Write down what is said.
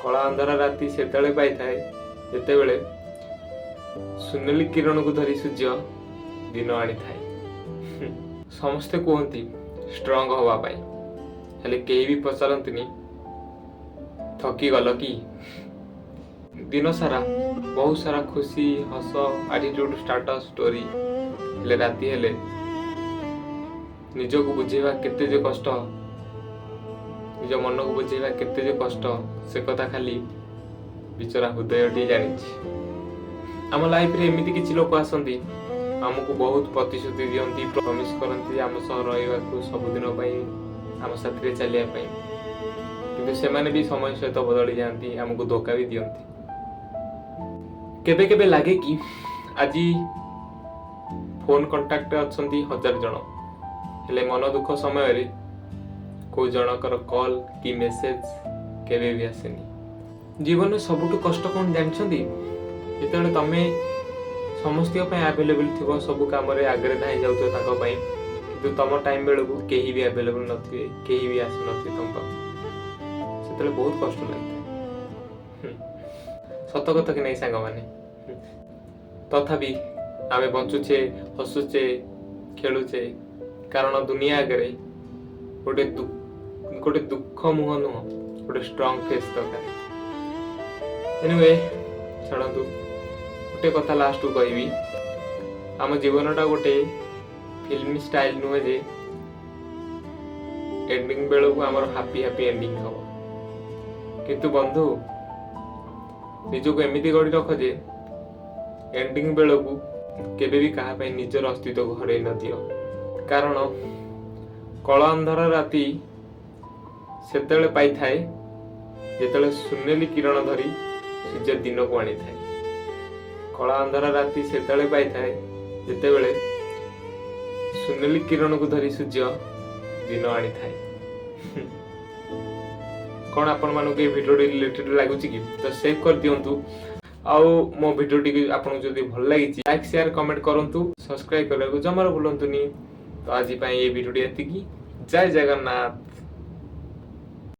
କଳା ଅନ୍ଧାର ରାତି ସେତେବେଳେ ପାଇଥାଏ, ଯେତେବେଳେ ସୁନେଲି କିରଣକୁ ଧରି ସୂର୍ଯ୍ୟ ଦିନ ଆଣିଥାଏ। ସମସ୍ତେ କୁହନ୍ତି ଷ୍ଟ୍ରଙ୍ଗ ହବା ପାଇଁ, ହେଲେ କେହି ବି ପଚାରନ୍ତିନି, ଥକି ଗଲ କି? ଦିନ ସାରା ବହୁତ ସାରା ଖୁସି, ହସ, ଆଟିଟ୍ୟୁଡ୍, ଷ୍ଟାଟସ୍, ଷ୍ଟୋରି, ହେଲେ ରାତି ହେଲେ ନିଜକୁ ବୁଝେଇବା କେତେ ଯେ କଷ୍ଟ, ନିଜ ମନକୁ ବୁଝେଇବା କେତେ ଯେ କଷ୍ଟ, ସେ କଥା ଖାଲି ବିଚରା ହୃଦୟଟି ଜାଣିଛି। ଆମ ଲାଇଫରେ ଏମିତି କିଛି ଲୋକ ଆସନ୍ତି, ଆମକୁ ବହୁତ ପ୍ରତିଶ୍ରୁତି ଦିଅନ୍ତି, ପ୍ରମିସ୍ କରନ୍ତି ଯେ ଆମ ସହ ରହିବାକୁ, ସବୁଦିନ ପାଇଁ ଆମ ସାଥିରେ ଚାଲିବା ପାଇଁ। କିନ୍ତୁ ସେମାନେ ବି ସମୟ ସହିତ ବଦଳି ଯାଆନ୍ତି, ଆମକୁ ଧୋକା ବି ଦିଅନ୍ତି। କେବେ କେବେ ଲାଗେ କି ଆଜି ଫୋନ୍ କଣ୍ଟାକ୍ଟରେ ଅଛନ୍ତି ହଜାର ଜଣ, ହେଲେ ମନ ଦୁଃଖ ସମୟରେ କୋଉ ଜଣଙ୍କର କଲ୍ କି ମେସେଜ କେବେ ବି ଆସେନି। ଜୀବନରେ ସବୁଠୁ କଷ୍ଟ କ'ଣ ଜାଣିଛନ୍ତି? ଯେତେବେଳେ ତମେ ସମସ୍ତଙ୍କ ପାଇଁ ଆଭେଲେବଲ୍ ଥିବ, ସବୁ କାମରେ ଆଗରେ ଧାଇଁ ଯାଉଥିବ ତାଙ୍କ ପାଇଁ, କିନ୍ତୁ ତମ ଟାଇମ୍ ବେଳକୁ କେହି ବି ଆଭେଲେବଲ୍ ନଥିବେ, କେହି ବି ଆସୁନଥିବେ ତମ ପାଖକୁ, ସେତେବେଳେ ବହୁତ କଷ୍ଟ ଲାଗିଥାଏ। ସତ କଥା କି ନାହିଁ ସାଙ୍ଗମାନେ? ତଥାପି ଆମେ ବଞ୍ଚୁଛେ, ହସୁଛେ, ଖେଳୁଛେ, କାରଣ ଦୁନିଆ ଆଗରେ ଗୋଟେ ଦୁଃଖ ମୁହଁ ନୁହଁ, ଗୋଟେ ଷ୍ଟ୍ରଙ୍ଗ ଫେସ୍ ଦରକାର। ଏନିୱେ, ଛାଡ଼ନ୍ତୁ। ଗୋଟେ କଥା ଲାଷ୍ଟକୁ କହିବି। ଆମ ଜୀବନଟା ଗୋଟେ ଫିଲ୍ମ ଷ୍ଟାଇଲ ନୁହେଁ ଯେ ଏଣ୍ଡିଙ୍ଗ ବେଳକୁ ଆମର ହାପି ହାପି ଏଣ୍ଡିଙ୍ଗ ହବ। କିନ୍ତୁ ବନ୍ଧୁ, ନିଜକୁ ଏମିତି ଗଢ଼ି ରଖ ଯେ ଏଣ୍ଡିଙ୍ଗ ବେଳକୁ କେବେ ବି କାହା ପାଇଁ ନିଜର ଅସ୍ତିତ୍ୱକୁ ହରେଇ ନ ଦିଅ। କାରଣ କଳା ଅନ୍ଧାର ରାତି ସେତେବେଳେ ପାଇଥାଏ, ଯେତେବେଳେ ସୁନେଲି କିରଣ ଧରି ସୂର୍ଯ୍ୟ ଦିନକୁ ଆଣିଥାଏ। କଳା ଅନ୍ଧାର ରାତି ସେତେବେଳେ ପାଇଥାଏ, ଯେତେବେଳେ ସୁନେଲି କିରଣକୁ ଧରି ସୂର୍ଯ୍ୟ ଦିନ ଆଣିଥାଏ। କ'ଣ ଆପଣମାନଙ୍କୁ ଏଇ ଭିଡ଼ିଓଟି ରିଲେଟେଡ୍ ଲାଗୁଛି କି? ତ ସେଭ୍ କରିଦିଅନ୍ତୁ। ଆଉ ମୋ ଭିଡ଼ିଓଟିକୁ ଆପଣଙ୍କୁ ଯଦି ଭଲ ଲାଗିଛି, ଲାଇକ୍, ସେୟାର, କମେଣ୍ଟ କରନ୍ତୁ। ସବସ୍କ୍ରାଇବ୍ କରିବାକୁ ଜମାରୁ ଭୁଲନ୍ତୁନି। ତ ଆଜି ପାଇଁ ଏଇ ଭିଡ଼ିଓଟି ଏତିକି। ଜୟ ଜଗନ୍ନାଥ।